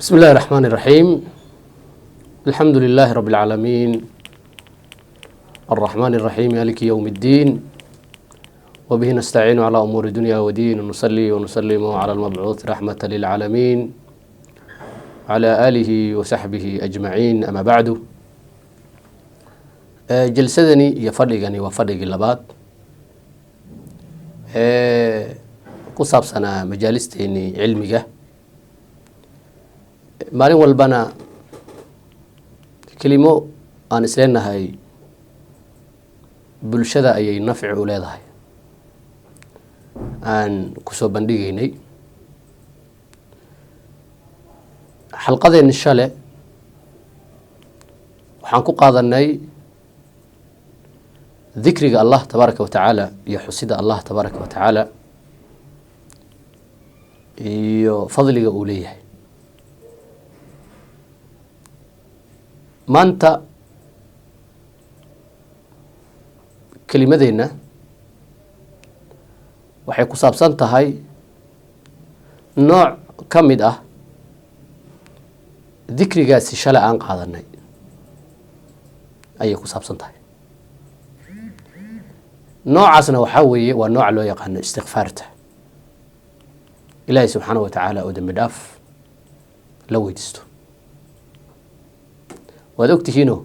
بسم الله الرحمن الرحيم، الحمد لله رب العالمين، الرحمن الرحيم، مالك يوم الدين، وبه نستعين على أمور الدنيا ودين، ونصلي ونسلم على المبعوث رحمة للعالمين على آله وصحبه أجمعين، أما بعد. Jalsadani iyo fadhigani waa fadhigii labaad ee ku saabsanaa majaalisteeni cilmiga. Maalin walbana kelimo aan isleenahay bulshada ayay nafci u leedahay aan kusoo bandhigaynay. Xalqadeeni shale waxaan ku qaadanay dikriga Allah tabaaraka wa tacaala iyo xusida Allah tabaaraka wa tacaala iyo fadliga uu leeyahay. Maanta kelimadeenna waxay ku saabsan tahay nooc ka mid ah dikrigaasi shalay aan qaadanay ayay ku saabsan tahay. Noocaasna waxaa weeye waa nooca loo yaqaano istikfaarta, Ilaahay subxaana wa tacaala oo dembi dhaaf la weydiisto. Waad ogtihiino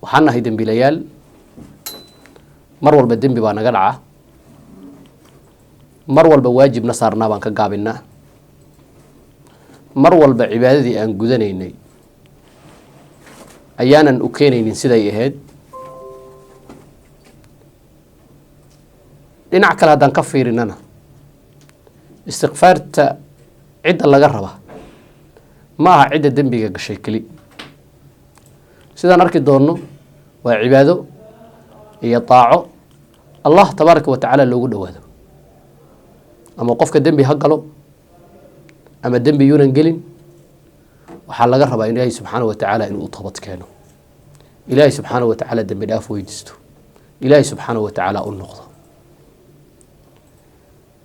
waxaan nahay dembiilayaal, mar walba dembi baa naga dhaca, mar walba waajibna saarnaa baan ka gaabinaa, mar walba cibaadadii aan gudanaynay ayaanan u keenaynin siday ahayd. Dhinac kale haddaan ka fiirinana, istikfaarta cidda laga raba ma aha cidda dembiga gashay keli. Sidaan arki doonno waa cibaado iyo daaco Allah tabaaraka wa tacaala loogu dhowaado, ama qofka dembi ha galo ama dembi yuunan gelin, waxaa laga rabaa in Ilaahay subxaana wa tacaala inuu u toobad keeno, Ilaahay subxaana wa tacaala dembi dhaaf weydiisto, Ilaahay subxaana wa tacaala u noqdo.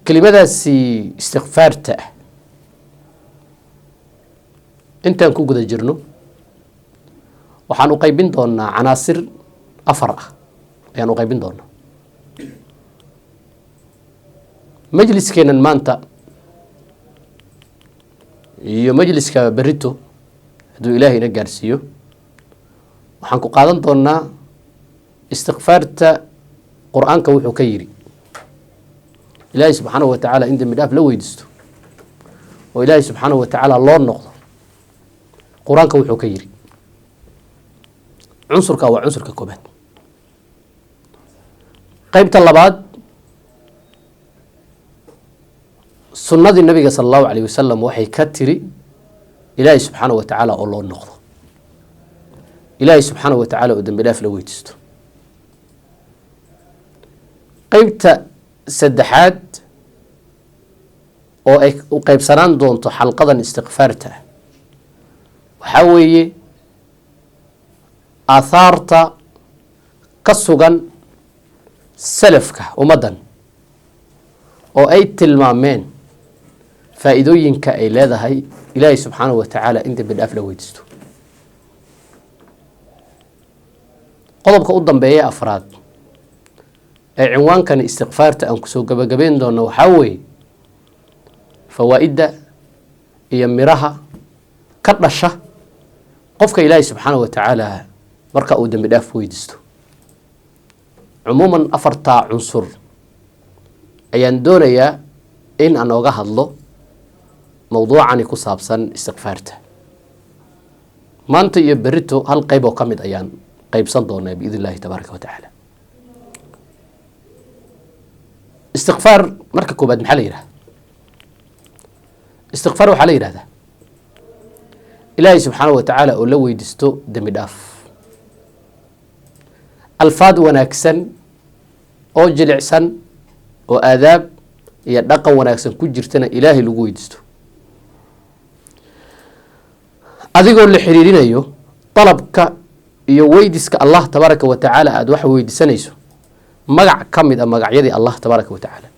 Kelimadaasi istikfaarta ah intaan ku guda jirno waxaan u qaybin doonaa canaasir afar ah ayaan u qaybin doonaa. Majliskeennan maanta iyo majliska berito hadduu Ilaahay ina gaarsiiyo waxaan ku qaadan doonaa istikfaarta Qur-aanka wuxuu ka yidhi, Ilaahay subxaanahu wa tacaala in dembi dhaaf la weydiisto oo Ilaahay subxaanahu wa tacaala loo noqdo, Qur-aanka wuxuu ka yidhi. Cunsurka waa cunsurka koobaad. Qeybta labaad, sunnadii Nabiga sala allahu alayh wasalam waxay ka tiri Ilaahay subxaanahu wa tacaala oo loo noqdo, Ilaahay subxaanahu wa tacaala oo dembi dhaaf la weydiisto. Qeybta saddexaad oo ay u qeybsanaan doonto xalqadan istikfaarta ah waxaa weeye aathaarta ka sugan salafka ummaddan oo ay tilmaameen faa'iidooyinka ay leedahay Ilaahay subxaanahu wa tacaala in dembi dhaaf la weydiisto. Qodobka u dambeeya afraad ee cinwaankan istikfaarta aan kusoo gabagabeyn doono waxaa weeye fawaa'idda iyo miraha ka dhasha qofka Ilaahay subxaanahu wa tacaala marka uu dembi dhaaf weydiisto. Cumuuman afartaa cunsur ayaan doonayaa in aan oga hadlo mowduucani ku saabsan istikfaarta. Maanta iyo berito hal qeyb oo ka mid ayaan qeybsan doonaa biidn illahi tabaaraka wa tacaala. Istikfaar marka koobaad maxaa la yidhahda? Istikfaar waxaa la yidhahdaa Ilaahay subxaanahu wa tacaala oo la weydiisto dembi dhaaf, alfaad wanaagsan oo jilicsan oo aadaab iyo dhaqan wanaagsan ku jirtana Ilaahay lagu weydiisto, adigoo la xiriirinayo dalabka iyo weydiska Allah tabaaraka wa tacaala aada wax weydiisanayso magac ka mid a magacyadii Allah tabaaraka wa tacaala.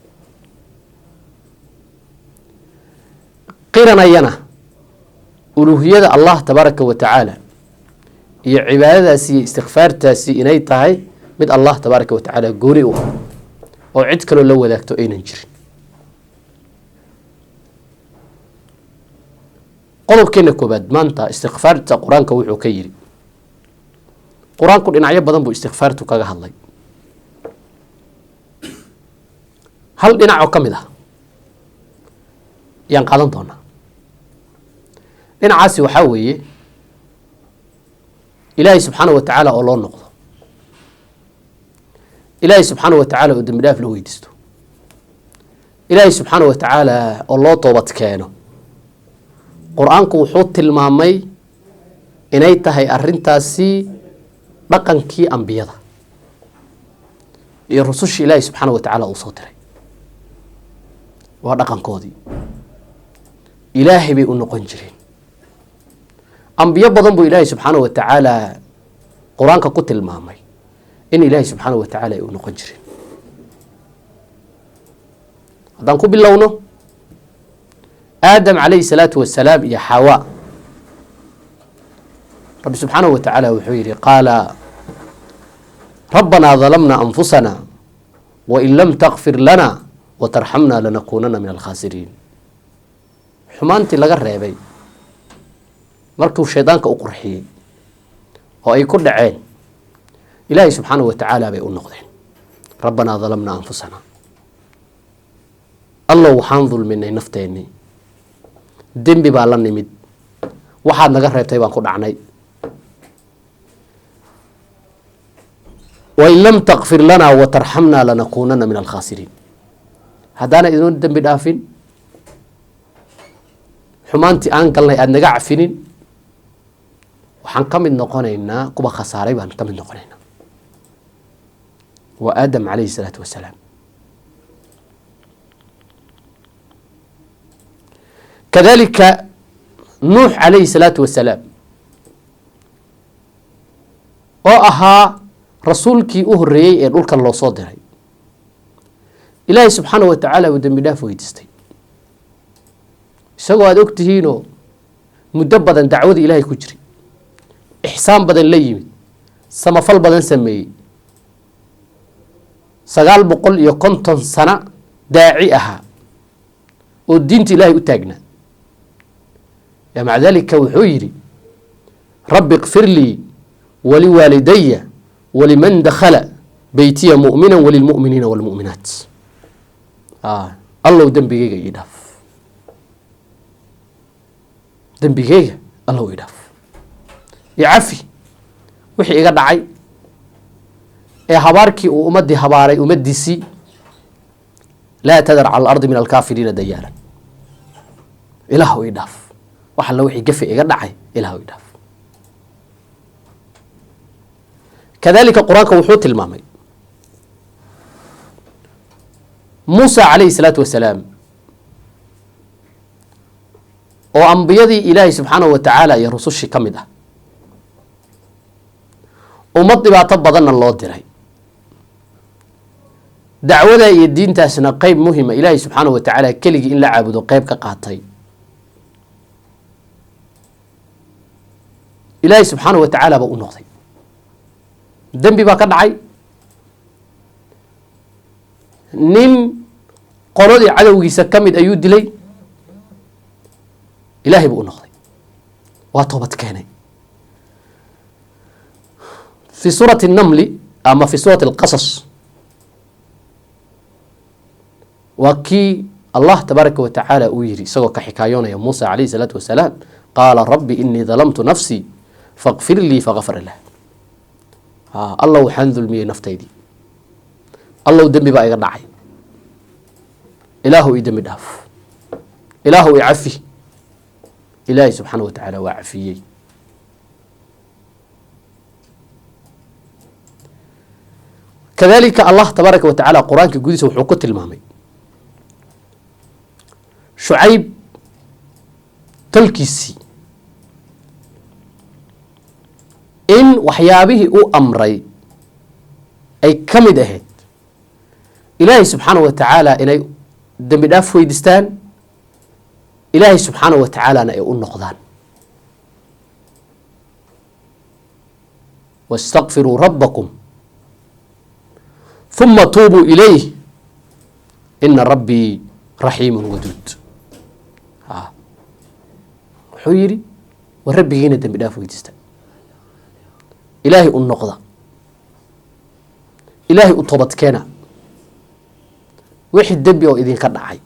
Qiranayana uluuhiyada Allah tabaaraka wa tacaala iyo cibaadadaasi iyo istikfaartaasi inay tahay mid Allah tabaaraka wa tacaala gooni u ah oo cid kaloo la wadaagto aynan jirin. Qodobkeena koobaad maanta istikfaarta qur-aanka wuxuu ka yidhi, qur-aanku dhinacyo badan buu istikfaartu kaga hadlay. Hal dhinac oo ka mid ah yaan qaadan doonaa. Dhinacaasi waxaa weeye Ilaahay subxaana wa tacaala oo loo noqdo, Ilaahay subxaana wa tacaala oo dembi dhaaf la weydiisto, Ilaahay subxaana wa tacaala oo loo toobad keeno. Qur-aanku wuxuu tilmaamay inay tahay arrintaasi dhaqankii ambiyada iyo rusushii Ilaahay subxaana wa tacaala uu soo diray. Waa dhaqankoodii, Ilaahay bay u noqon jireen. Ambiyo badan buu Ilaahay subxaana wa tacaala qur-aanka ku tilmaamay in Ilaahay subxaana wa tacaala ay u noqon jireen. Haddaan ku bilowno Aadam calayhi salaatu wasalaam iyo Xawa, Rabbi subxaanahu wa tacaala wuxuu yihi: qaala rabbanaa dalamna anfusana wain lam takfir lana watarxamna lanakuunana min alkhaasiriin. Xumaantii laga reebay markuu shaydaanka u qurxiyey oo ay ku dhaceen, Ilaahay subxaanahu wa tacaala bay u noqdeen. Rabbanaa dalamna anfusana, Allow waxaan dulminay nafteennii, dembi baa la nimid, waxaad naga reebtay baan ku dhacnay. Wain lam takfir lana watarxamna lanakuunana min alkhaasiriin. Haddaana idin dembi dhaafin, xumaantii aan galnay aada naga cafinin, waxaan ka mid noqonaynaa kuwa khasaaray baan ka mid noqonaynaa. Waa Aadam calayhi salaatu wasalaam. Kadalika Nuux calayhi salaatu wasalaam oo ahaa rasuulkii u horreeyey ee dhulkan loo soo diray, Ilaahay subxaana wa tacaala uu dembi dhaaf weydiistay, isagoo aada og tihiinoo muddo badan dacwada Ilaahay ku jiray, ixsaan badan la yimid, samafal badan sameeyey, 950 sano daaci ahaa oo diinta Ilaahay u taagnaa. Yaa maca dalika wuxuu yidhi: rabbi ikfir lii waliwaalidaya waliman dakhala beytiya mu'mina walilmu'miniina walmu'minaat. Allow dembigeyga ii dhaaf, dembigeyga Allow ii dhaaf, icafi wixii iga dhacay ee habaarkii uu ummaddii habaaray ummaddiisii, laa tadar cala alardi min alkaafiriina dayaaran. Ilaahw ii dhaaf wax alla wixii gafe iga dhacay, Ilaahw ii dhaaf. Kadalika qur-aanka wuxuu tilmaamay Muusa calayhi salaatu wasalaam oo ambiyadii Ilaahay subxaanahu wa tacaala iyo rusushii ka mid ah, ummad dhibaato badanna loo diray, dacwada iyo diintaasna qeyb muhima Ilaahay subxaanahu wa tacaala keligii in la caabudo qeyb ka qaatay. Ilaahay subxaanahu wa tacaala ba u noqday, dembi baa ka dhacay, nin qoladii cadowgiisa ka mid ayuu dilay, Ilaahay buu u noqday, waa toobad keenay. Fi suurati الnamli ama fi suurati اlqasas waa kii Allah tabaaraka wa tacaala uu yihi, isagoo ka xikaayoonaya Muusa calayhi salaatu wasalaam: qaala rabbi inii dalamtu nafsii faqfir lii, fagafara lah. Allow waxaan dulmiyey naftaydii, Allow dembi baa iga dhacay, Ilaahu ii dembi dhaaf, Ilaahu i cafi. Ilaahay subxaana wa tacaala waa cafiyey. Kadalika Allah tabaaraka wa tacaala qur-aanka gudihiisa wuxuu ku tilmaamay Shucayb tolkiisii in waxyaabihii u amray ay ka mid ahayd Ilaahay subxaana wa tacaala inay dembi dhaaf weydiistaan. Ilaahay subxaanahu wa tacaalana ay u noqdaan. Wastakfiruu rabbakum huma tuubuu ilayh ina rabbii raxiimun waduud. Wuxuu yidhi war rabbigiina dembi dhaaf weydiista, Ilaahay u noqda, Ilaahay u toobadkeena wixii dembi oo idinka dhacay,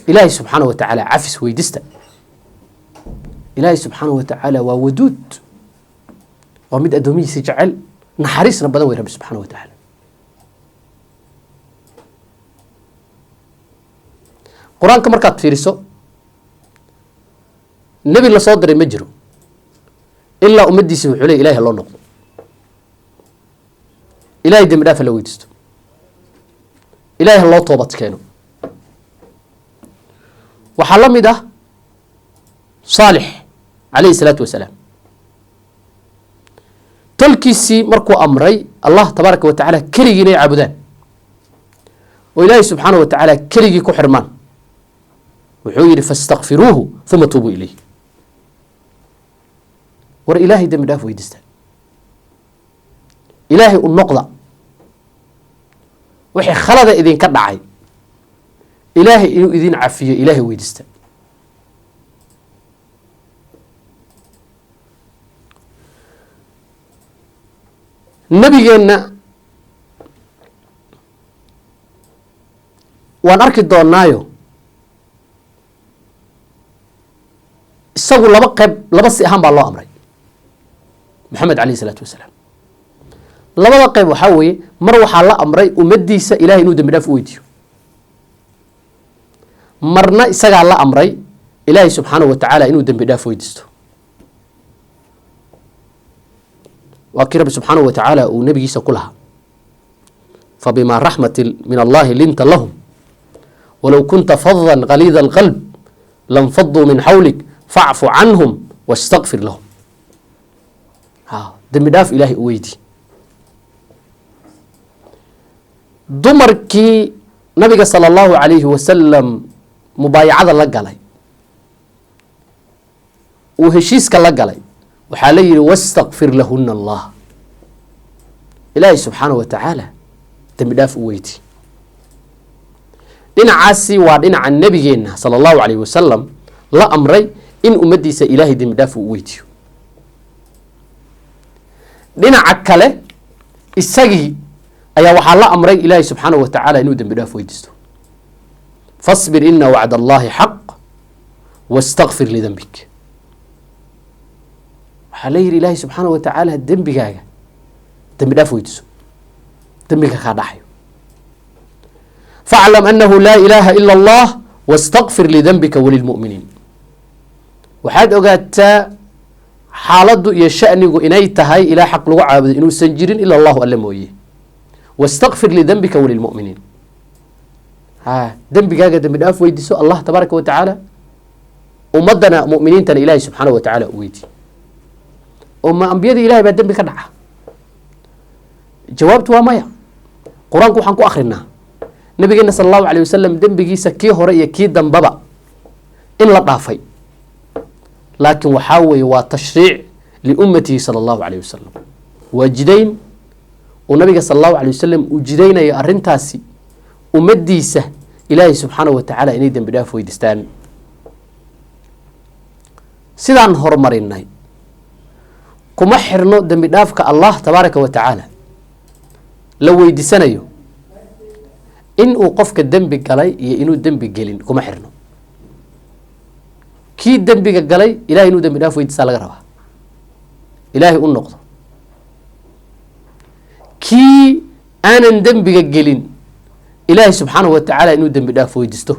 Ilaahay subxaanahu wa tacaala cafis weydiista. Ilaahay subxaanahu wa tacaala waa waduud, waa mid addoomihiisa jecel, naxariisna badan wey Rabbi subxaanahu wa tacaala. Qur-aanka markaad fiiriso, nebi lasoo diray ma jiro ilaa ummaddiisa wuxuu ley ilahay ha loo noqdo, ilahay dembi dhaaf ha la weydiisto, ilahay ha loo toobad keeno. Waxaa la mid ah Saalix calayhi salaatu wasalaam, tolkiisii markuu amray Allah tabaaraka wa tacaala keligii inay caabudaan oo Ilaahay subxaanahu wa tacaala keligii ku xirmaan, wuxuu yidhi fastakfiruuhu huma tuubuu ilayh. War Ilaahay dembi dhaaf weydiista, Ilaahay u noqda, wixii khalada idinka dhacay Ilaahay inuu idin cafiyo Ilaahay weydiista. Nabigeenna waan arki doonaayo, isagu laba qayb, laba si ahaan baa loo amray Maxamed calayhi isalaatu wasalaam. Labada qayb waxaa weeye, mar waxaa la amray ummaddiisa Ilahay inuu dembi dhaaf u weydiiyo, marna isagaa la amray Ilaahay subxaanahu wa tacaala inuu dembi dhaaf weydiisto. Waa kii Rabbi subxaanahu wa tacaala uu nebigiisa ku lahaa, fabimaa raxmati min allahi linta lahum walow kunta fadan galiida alqalb lanfaduu min xawlik facfu canhum wastakfir lahum. Dembi dhaaf Ilaahay u weydi. Dumarkii nabiga sala allahu calayhi wasalam mubaayacada la galay, uu heshiiska la galay, waxaa la yidhi wastakfir lahuna allah, Ilaahay subxaanahu wa tacaala dembi dhaaf u weydi. Dhinacaasi waa dhinaca nebigeenna sala allahu calayhi wasalam la amray in ummaddiisa Ilaahay dembi dhaaf uu weydiiyo. Dhinaca kale isagii ayaa waxaa la amray Ilaahay subxaanahu wa tacaala inuu dembi dhaaf weydiisto. Fasbir ina wacd allahi xaq wastakfir lidembik. Waxaa la yidhi Ilaahay subxaanahu wa tacaala dembigaaga dembi dhaaf weydiiso, dembiga kaa dhaxayo. Faclam anahu laa ilaaha ila allah wastakfir lidembika walilmu'miniin. Waxaad ogaataa xaaladdu iyo sha'nigu inay tahay ilaa xaq lagu caabudo inuusan jirin ila allahu alle mooye. Wastakfir lidembika walilmu'miniin. Dembigaaga dembi dhaaf weydiiso Allah tabaaraka wa tacaala, ummaddana mu'miniintana Ilaahay subxaanahu wa tacaala u weydi. Oo ma ambiyada Ilahay baa dembi ka dhaca? Jawaabtu waa maya. Qur-aanku waxaan ku akrinaa nabigeena sala allahu calayh wasalam dembigiisa kii hore iyo kii dambaba in la dhaafay, laakiin waxaa weeye waa tashriic liummatihi sala allahu calayh wasalam, waa jidayn uu nabiga sala allahu calayh wasalam uu jidaynayo arrintaasi ummaddiisa Ilaahay subxaanahu wa tacaala inay dembi dhaaf weydiistaan. Sidaan horumarinay kuma xirno dembi dhaafka Allah tabaaraka wa tacaala la weydiisanayo in uu qofka dembi galay iyo inuu dembi gelin, kuma xirno. Kii dembiga galay Ilahay inuu dembi dhaaf weydiistaa laga rabaa, Ilaahay u noqdo. Kii aanan dembiga gelin Ilaahay subxaanahu wa tacaala inuu dembi dhaaf weydiisto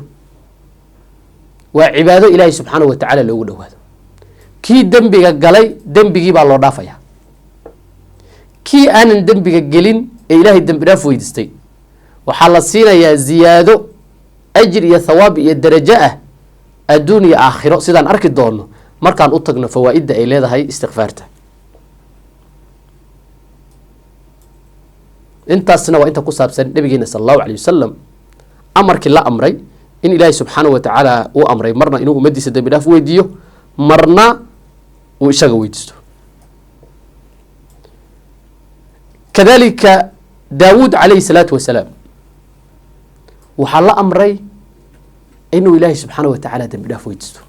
waa cibaado Ilaahay subxaanahu wa tacaala loogu dhowaado. Kii dembiga galay dembigii baa loo dhaafayaa, kii aanan dembiga gelin ee Ilaahay dembi dhaaf weydiistay waxaa la siinayaa ziyaado ajir iyo thawaab iyo darajo ah adduun iyo aakhiro, sidaan arki doono markaan u tagno fawaa'idda ay leedahay istikfaarta. Intaasna waa inta ku saabsan nabigeena sala allahu calayh wasalam amarkii la amray In Ilaahay subxaanahu wa tacaala uu amray marna inuu ummaddiisa dembi dhaaf weydiiyo, marna uu isaga weydiisto. Kadalika Daawuud calayhi salaatu wasalaam waxaa la amray inuu Ilaahay subxaanahu wa tacaala dembi dhaaf weydiisto.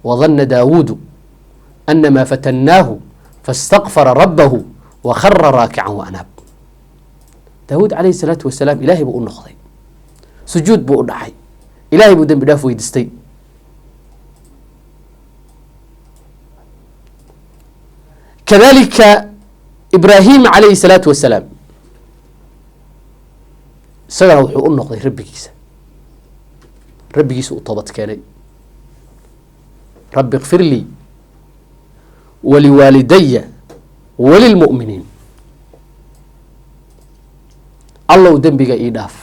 Wadana Daawuudu anamaa fatannaahu faاstakfara rabbahu wakhara raakican waanaab. Daawuud calayhi salaatu wasalaam Ilaahay buu u noqday, sujuud buu u dhacay, Ilaahay buu dembi dhaaf weydiistay. Kadalika Ibraahim calayhi salaatu wasalaam isagana wuxuu u noqday rabbigiisa, rabbigiisa uu toobad keenay. Rabbi ikfir lii waliwaalidaya walilmu'miniin. Allow dembiga ii dhaaf,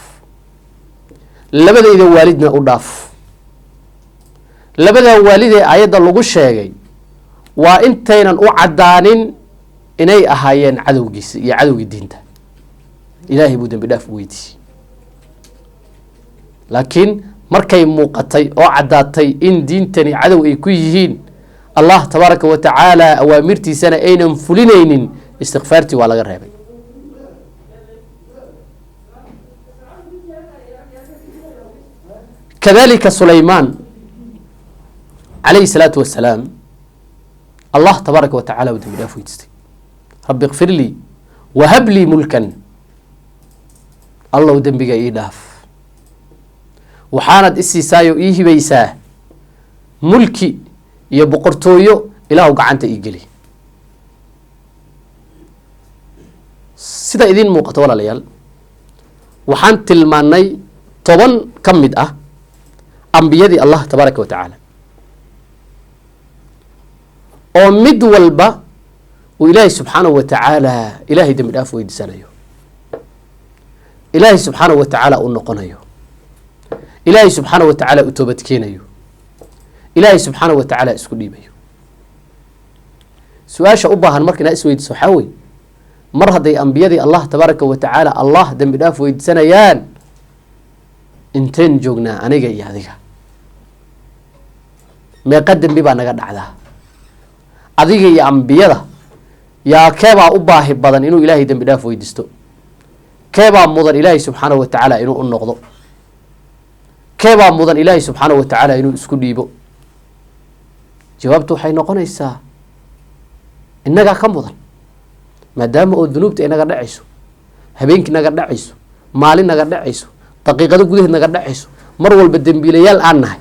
labadayda waalidna u dhaaf. Labadaa waalid ee aayadda lagu sheegay waa intaynan u caddaanin inay ahaayeen cadowgiisa iyo cadowgii diinta. Ilaahay buu dembi dhaaf u weydiiyey, laakiin markay muuqatay oo caddaatay in diintani cadow ay ku yihiin, Allah tabaaraka wa tacaala awaamirtiisana aynan fulinaynin, istikfaartii waa laga reebay. Kadalika Sulaymaan calayhi salaatu wasalaam Allah tabaaraka wa tacala uu dembi dhaaf weydiistay. Rabbi ikfir lii wahab lii mulkan. Allow dembiga ii dhaaf, waxaanad isiisaayoo ii hibaysaa mulki iyo boqortooyo, Ilaahu gacanta ii geli. Sida idiin muuqato walaalayaal, waxaan tilmaanay 10 ka mid ah ambiyadii Allah tabaaraka wa tacaala oo mid walba uu Ilaahay subxaanahu wa tacaala Ilaahay dembi dhaaf weydiisanayo, Ilaahay subxaanahu wa tacaala u noqonayo, Ilaahay subxaanahu wa tacaala u toobad keenayo, Ilaahay subxaanahu wa tacaala isku dhiibayo. Su-aasha u baahan marka inaa isweydiiso waxaa wey, mar hadday ambiyadii Allah tabaaraka wa tacaala Allah dembi dhaaf weydiisanayaan, inteen joognaa aniga iyo adiga? Meeqa dembi baa naga dhacdaa? Adiga iyo ambiyada yaa keebaa u baahi badan inuu Ilaahay dembi dhaaf weydiisto? Keebaa mudan Ilaahay subxaanahu wa tacaala inuu u noqdo? Keebaa mudan Ilaahay subxaanahu wa tacaala inuu isku dhiibo? Jawaabtu waxay noqonaysaa innagaa ka mudan, maadaama oo dunuubta inaga dhacayso, habeenkii naga dhacayso, maalin naga dhacayso, daqiiqado gudaheed naga dhacayso, mar walba dembiilayaal aan nahay.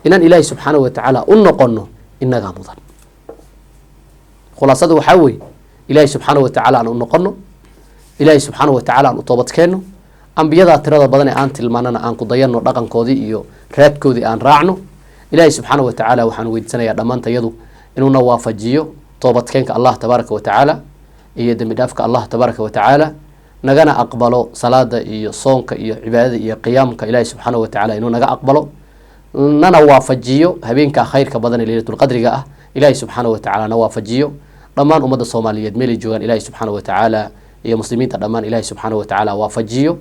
Inaan Ilaahay subxaanahu wa tacaala u noqono innagaa mudan. Khulaasada waxaa weeye, Ilaahay subxaanahu wa tacaala aan u noqono, Ilaahay subxaanahu wa tacaala aan u toobad keenno. Ambiyadaa tirada badan ee aan tilmaanana aan ku dayanno, dhaqankoodii iyo raadkoodii aan raacno. Ilaahay subxaanahu wa tacaala waxaan weydiisanayaa dhammaantayadu inuuna waafajiyo toobadkeenka Allah tabaaraka wa tacaala iyo dembi dhaafka Allah tabaaraka wa tacaala, nagana aqbalo salaada iyo soonka iyo cibaadada iyo qiyaamka. Ilaahay subxaanahu wa tacaala inuu naga aqbalo, nana waafajiyo habeenka khayrka badan ee leylatulqadriga ah. Ilaahay subxaanahu wa tacaala na waafajiyo. Dhammaan ummadda Soomaaliyeed meelay joogaan Ilaahay subxaanahu wa tacaala iyo muslimiinta dhammaan Ilaahay subxaanahu wa tacaala waafajiyo.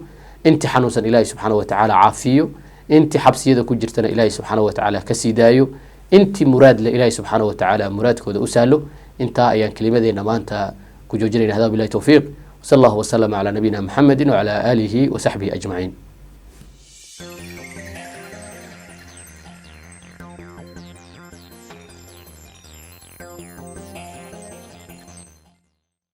Inti xanuunsan Ilaahay subxaanahu wa tacaala caafiyo, inti xabsiyada ku jirtana Ilaahay subxaanahu wa tacaala ka sii daayo, inti muraad le Ilaahay subxaanahu wa tacaala muraadkooda u sahlo. Intaa ayaan kelimadeena maanta ku joojinayna. Hada billahi towfiiq, sal allahu wasalama calaa nabiyina Muxamedi wacalaa aalihi wa saxbihi ajmaciin.